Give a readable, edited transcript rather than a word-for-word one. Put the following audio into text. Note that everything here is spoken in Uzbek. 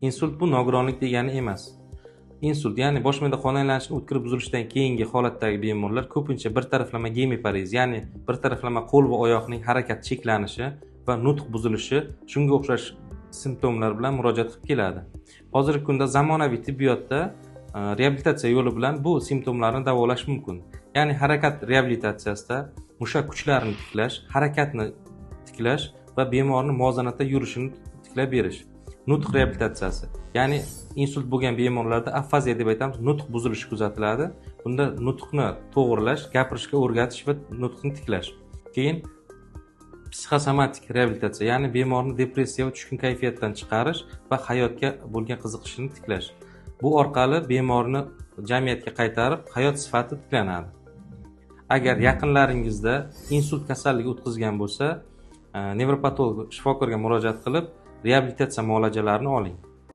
Insult bu nogironlik degani emas. Insult, ya'ni bosh miyada qon aylanishini o'tkir buzilishidan keyingi holatdagi bemorlar ko'pincha bir taraflama gemiparez, ya'ni bir taraflama qo'l va oyoqning harakat cheklanishi va nutq buzilishi, shunga o'xshash simptomlar bilan murojaat qilib keladi. Hozirgi kunda zamonaviy tibbiyotda reabilitatsiya yo'li bilan bu simptomlarni davolash mumkin. Ya'ni harakat reabilitatsiyasida mushak kuchlarini tiklash, harakatni tiklash va bemorni muvozanatda yurishini tiklab berish. Nutq reabilitatsiyasi, ya'ni insult bo'lgan bemorlarda afaziya deb aytamiz, nutq buzilishi kuzatiladi. Bunda nutqni to'g'rilash, gapirishga o'rgatish va nutqni tiklash. Keyin psixosomatik reabilitatsiya, ya'ni bemorni depressiya va tushkun kayfiyatdan chiqarish va hayotga bo'lgan qiziqishini tiklash. Bu orqali bemorni jamiyatga qaytarib, hayot sifati tiklanadi. Agar yaqinlaringizda insult kasalligi o'tkazgan bo'lsa, nevropatolog shifokorga murojaat qilib, reabilitatsiya muolajalarini oling.